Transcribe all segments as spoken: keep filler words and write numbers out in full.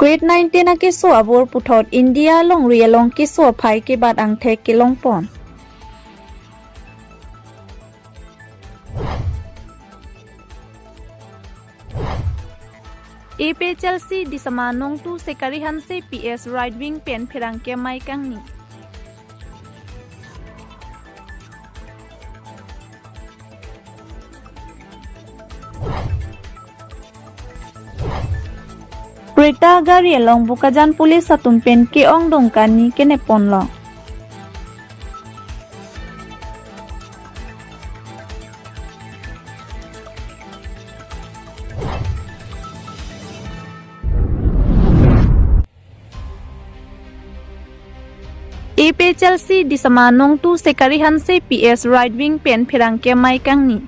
Covid nineteen akeso abor puthot India longri along keso aphai kebat angthek kelongpon. A P H L C Disama nongtu Sekari Hanse P S Right Wing pen pherangke amei kangni. Creta gari along Bokajan police atum pen ke-ongdung kani kenepon lo. A P H L C Disama nongtu Sekari Hanse P S Right Wing pen pherangke amei kangni.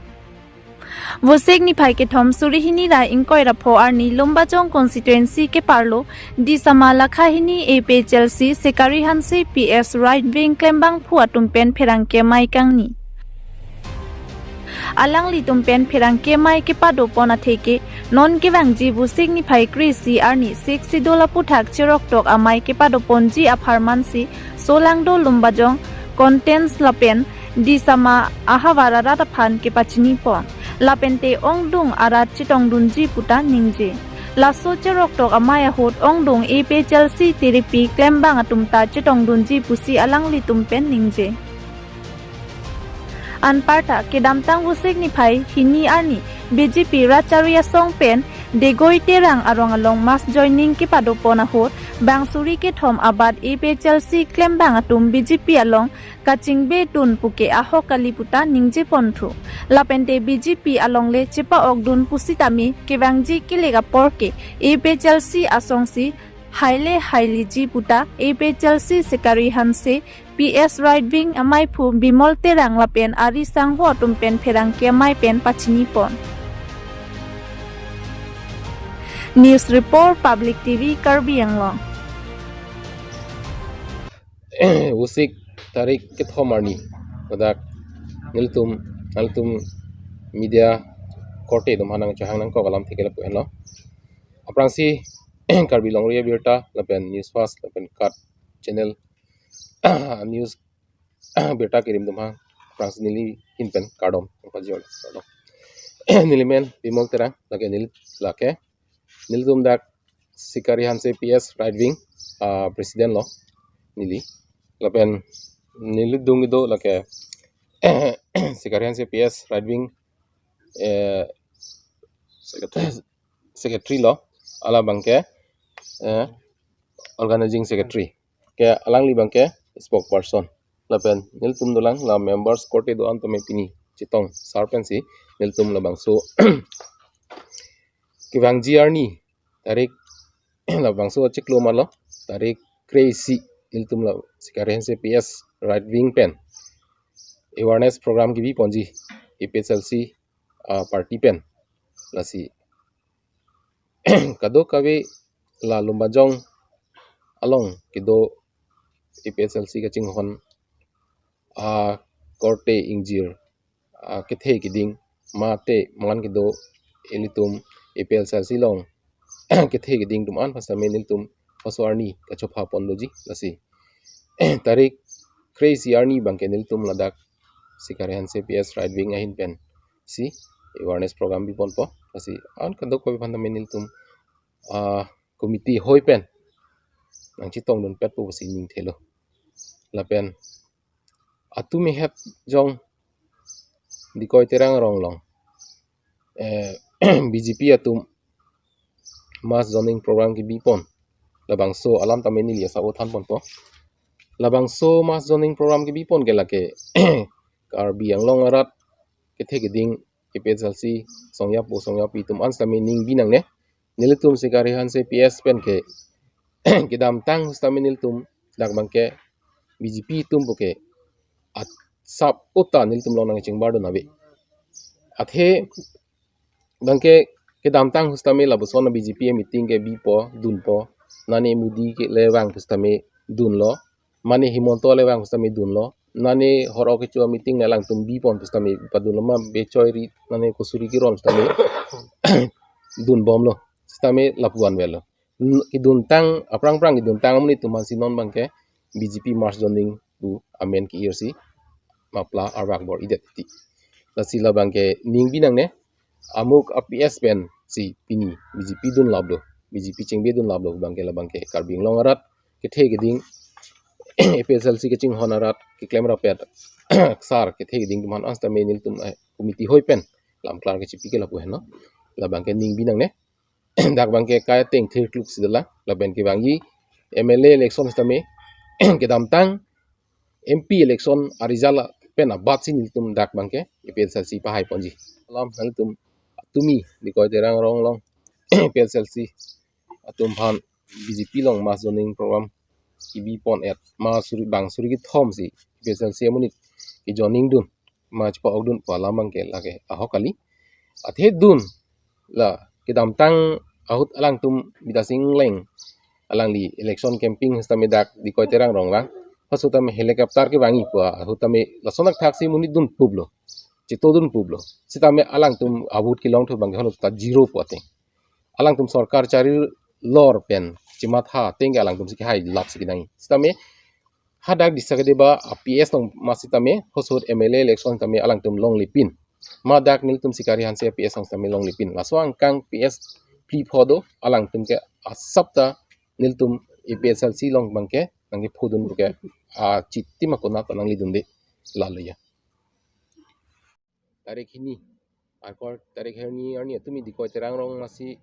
Vosik niphai kethom suri hini ra ingkoi ra pho arni Lumbajong constituency keparlo Disama lakha hini A P H L C Sekari Hanse P S Right Wing klembangphu atum pen pherangke amei kangni. Alanglitum pen pherangke amei kepadopon atheke non kevangji Vosik niphai kre-isi arni Sixth Schedule aputhak cheroktok amei kepadoponji apharmansi Solangdo Lumbajong contents lapen Disama ahavar arat aphan kepachinipon. Lapente ongdung arat chetongdunji puta ningje. Laso cheroktok amei ahut ongdung A P H L C tiripi klembang atum ta chetongdunji pusi alanglitum pen ningje. Anparta kedamtang Vosik niphai hini arni B J P Rachari Asong pen Degoi Terang arong along mass joining kepadopon ahut bang suri kethom abat A P H L C klembang atum B J P along kachingbedun puke ahok kali puta ningjeponthu. Lapente B J P alongle chepa-okdun pusitame kevangji kelek apor ke A P H L C asongsi haile hailiji puta A P H L C Sekari Hanse P S Right Wing ameiphu Bimol Terang lapen ari sangho atum pen pherangke amei pen pachinipon. News Report, Public T V, Karbi Anglong. Vosik tarik kethom arni ladak nelitum, nelitum media korte atum aphan nangchehang nangkok alam theke lapu henlo. Aphrangsi Karbi Longri Abirta lapen News Fast lapen KAT channel news birta kerim atum aphan aphrangsi neli ahin pen kardom pajol. Kardom. Neli men Bimol Terang, lake neli, lake nelitum dak Sekari Hanse P S Right Wing, ah, President lo neli. Lapen neli adung kedo lake Sekari Hanse P S Right Wing, eh, Secretary. Secretary lo, hala abangke, eh, Organizing Secretary. Ke alangli abangke spokesperson. Lapen nelitum dolang la members korte do-an tame pini chetong sar pensi nelitum labangso kevangji arni tarik labangso chiklo malo tarik kre-isi nelitum la Sekari Hanse P S Right Wing pen awareness program kebiponji A P H L C, ah, party pen. Lasi kadokave la Lumbajong along kedo A P H L C kachinghon, ah, korte ingjir, ah, kethe keding mate man kedo ilitum A P H L C along kethe keding atum an aphan sitame nelitum laso arni kachopha ponloji lasi. Tarik kre-isi arni abangke nelitum ladak Sekari Hanse P S Right Wing ahin pensi awareness program biponpo. Lasi an kadokave aphan tame nelitum, ah, committee hoi pen nangchetongdunpetpo pusi ningthelo. Lapen atum ehet jong Degoi Terang arong along, eh, B J P atum mass joining program kebipon. Labangso alam tame neli asa o thanponpo. Labangso mass joining program kebipon ke lake Karbi Anglong arat kethe keding A P H L C songjapo songjapi atum an sitame ning binangne. Nelitum Sekari Hanse P S pen ke kedamtang sitame nelitum dak abangke B J P atum puke asap uta nelitum along nangchingbardun ave. Athe abangke kedamtang sitame lapuson a B J P a meeting ke bipo dunpo, nane Modi ke le vang sitame dunlo, mane Himanta le vang sitame dunlo, nane horo kecho a meeting na alangtum bipon sitame padunlo ma bechoi ri nane kosuri kiron sitame dunbomlo, sitame lapu-an avelo. n- keduntang, aphrang phrang keduntang amonit atum aphansi non abangke B J P mass joining pu amen ke-irsi mapla arvak bor-idet ti. Lasi labangke ning bi nangne, amuk a-P S pensi pini B J P dunlaplo, B J P chingbe dunlaplo abangke, labangke Karbi Anglong arat kethe keding, A P H L C kachinghon arat, keklem rapet sar kethe keding atum aphan sitame nelitum, eh, committee hoi pen lam klar kechipi ke lapu henlo. Labangke ning bi nangne. Dak abangke kai ateng thirkluk si dolang, lapen kevangji M L A election sitame kedamtang M P election a-result pen abatsi nelitum dak abangke A P H L C pahai ponji. Alam nanglitum tumi Dikoi Terang arong along A P H L C atum aphan B J P along mass joining program kebi pon-et ma suri, bang suri kethom si A P H L C amonit ke-joining dun ma chepa-ok dun pu alam abangke lake ahok kali. Athe dun la kedamtang ahut alangtum Bidya Sing Engleng alangli election campaign sitame dak Dikoi Terang arong vang. Ahut sitame helicopter kevangji pu ahut tame lason athak si monit dunpuplo, cheto dunpuplo. Sitame alangtum a-vote kelongthu abangke holo ta zero pu ateng. Alangtum sorkar chari lor pen chematha ateng ke alangtum si kehai lap si kenangji. Sitame hadak Disa Kedeba a-P S along ma sitame ahut M L A election tame alangtum longlepin. Ma dak nelitum Sikari Hanse a-P S along sitame longlepin. Laso angkang P S phli pho do, alangtum ke asap ta nelitum A P H L C along abangke nangkephodun ke, ah, chitim akona ta nangledunde, lalo ya. Tarik hini, akor tarik hini arni tumi Dikoi Terang arong masi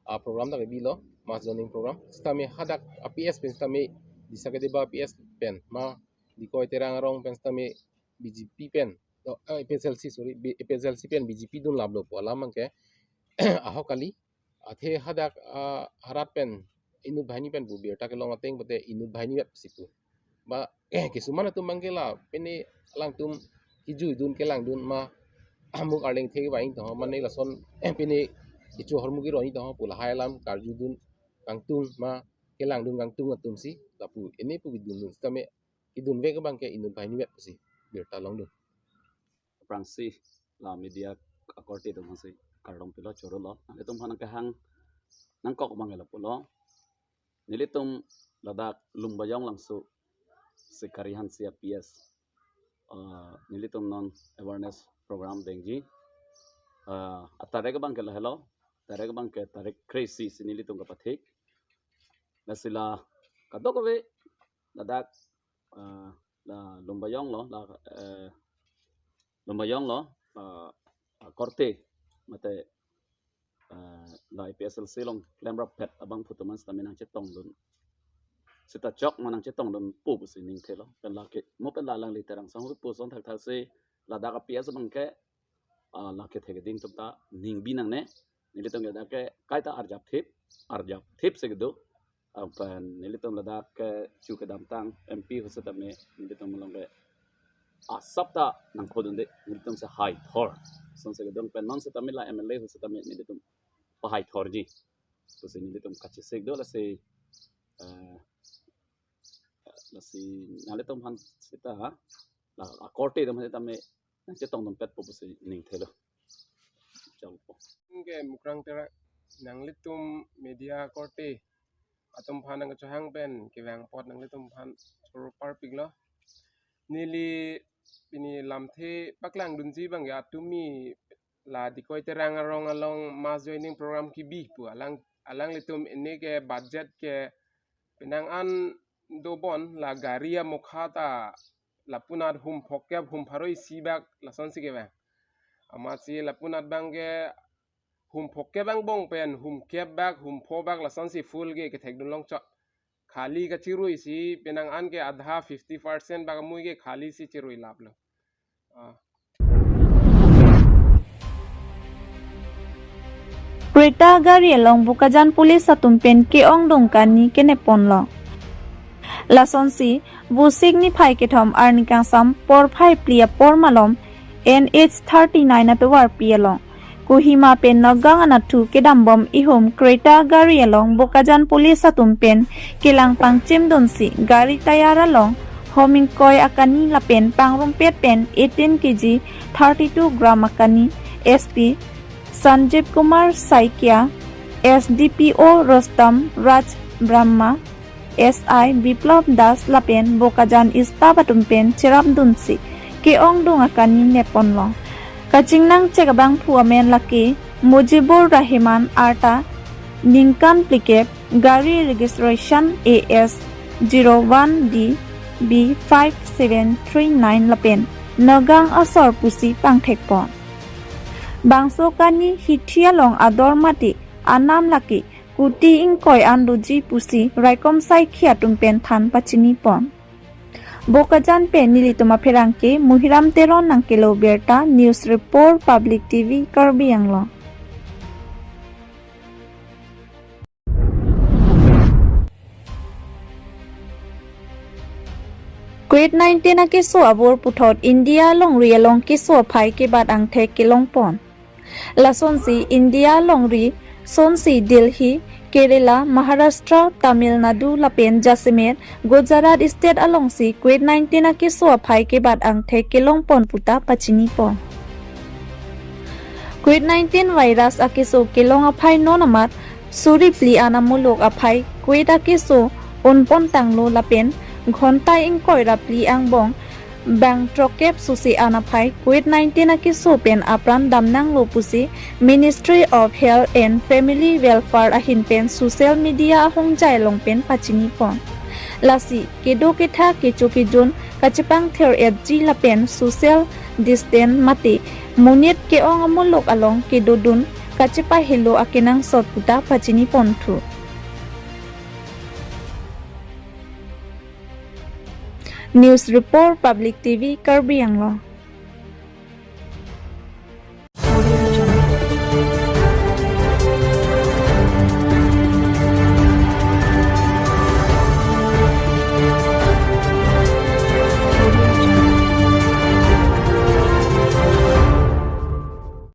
a-program ta kebilo, mass joining program. Sitame hadak a-P S pen sitame Disa Kedeba a-P S pen ma Dikoi Terang arong pen sitame B J P pen, oh, eh, A P H L C, sorry, B-, A P H L C pen B J P dunlaplo pu alam abangke ahok kali. Athe hadak, ah, harat pen inut banghini pen pu birta kelong ateng pute inut banghini vet si pu. Ba, eh, kisuman atum abangke la pine alangtum kejui dun kelang dun ma amuk arleng the kevang tong mane lason, eh, pine kecho ahormu keroi tong pu lahai alam karju dun kangtung ma kelang dun kangtung atum si lapu ini pu kedun dun sitame kedun vek abangke inut banghini vet si birta longdun. Aphrangsi la media akorte atum aphansi kardom pilo, chorolo. Nanglitum aphan nangkehang nangkok abangke lapulo. Nelitum ladak Lumbajong Langso Sikari Hanse a-P S, ah, nelitum non awareness program dengji. Ah, atarik abangke lahelo, tarik abangke tarik kre-isi si nelitum kapathik. Lasi la kadokave ladak, ah, la Lumbajong lo, la, eh, Lumbajong lo, ah, ah, korte mate, eh, la A P H L C along klem rapet abangphu atum an sitame nangchetongdun. Seta chok ma nangchetongdunpo pusi ning thelo. Pen lake, mo pen la alangli Terang Sangho pu ason thakthak si ladak a-P S abangke, ah, lake the keding atum ta ning bi nangne. Nelitum ladak ke kaita arjap thip, arjap thip si kedo. Ah, pen nelitum ladak kecho kedamtang M P ahut sitame nelitum along ke asap ta nangphodunde, nelitum si haithor. Lason si kedo pen non sitame la M L A ahut sitame nelitum pahaithorji pusi nelitum kachesik do. Lasi, eh, lasi nanglitum aphan seta la akorte atum aphan sitame nangchetongdunpetpo pusi ning thelo. Chalo po. Ke Mukrang Terang, nanglitum media korte atum aphan nangkachehang pen kevang apot nanglitum aphan choro parpiklo. Neli pini lamthe paklangdunji abangke tumi la Dikoi Terang arong along mass joining program kebi pu alang, alanglitum ini ke budget ke penang an dobon, la gari amokha ta lapunat hum phokep hum pharo isi bak lasonsi kevang. Amatsi lapunat abangke hum phokep angbong pen hum kep bak hum pho bak lasonsi full ke kethekdun longchot. Khali kachirui si penang an ke adha fifty percent bak amui ke khali si chirui laplo. Ah. Creta gari along Bokajan Police atum pen ke-ongdung kani keneponlo. Lasonsi, Vosik niphai kethom arni kangsam porphai phli apor malom N H thirty-nine atovarpi along Kohima pen Nagaon anatthu kedambom ihum Creta gari along Bokajan Police atum pen kelang pangchimdunsi gari tayar along hom ingkoi akani lapen pangrumpet pen eighteen K G thirty-two gram akani S P Sanjeev Kumar Saikia, S D P O Rustom Raj Brahma, S I Biplab Das lapen Bokajan staff atum pen cherapdunsi ke-ongdung akani nepponlo. Kachingnangchek abangphu amen lake Mujibur Rahman, arta ningkan phlikep, gari registration A S zero one D B five seven three nine lapen Nagaon asor pusi pangthekpon. Bangso kani hithi along ador mate anam lake kuti ingkoi an doji pusi raikom saikhi atum pen than pachinipon. Bokajan pen nelitum apherangke Muhiram Teron nangkelo birta. News Report, Public T V, Karbi Anglong. Covid nineteen akeso abor puthot India longri along keso aphai kebat angthek kelongpon. Lasonsi India longri sonsi Delhi, Kerala, Maharashtra, Tamil Nadu lapen jasemet Gujarat state alongsi Covid nineteen akeso aphai kebat angthek kelongpon puta pachinipon. Covid nineteen virus akeso kelong aphai non amat suri phli an amuluk aphai Covid akeso unpon tanglo lapen ghonta ingkoi ra phli angbong bang throkkep susi an aphai Covid nineteen akeso pen apran damnanglo pusi Ministry of Health and Family Welfare ahin pen social media ahongjai along pen pachinipon. Lasi kedo ketha kecho kejun kachepangthir-etji lapen social distance mate monit ke-ong amuluk along kedodun kachepahelo akenangsot puta pachiniponthu. News Report, Public T V, Karbi Anglong.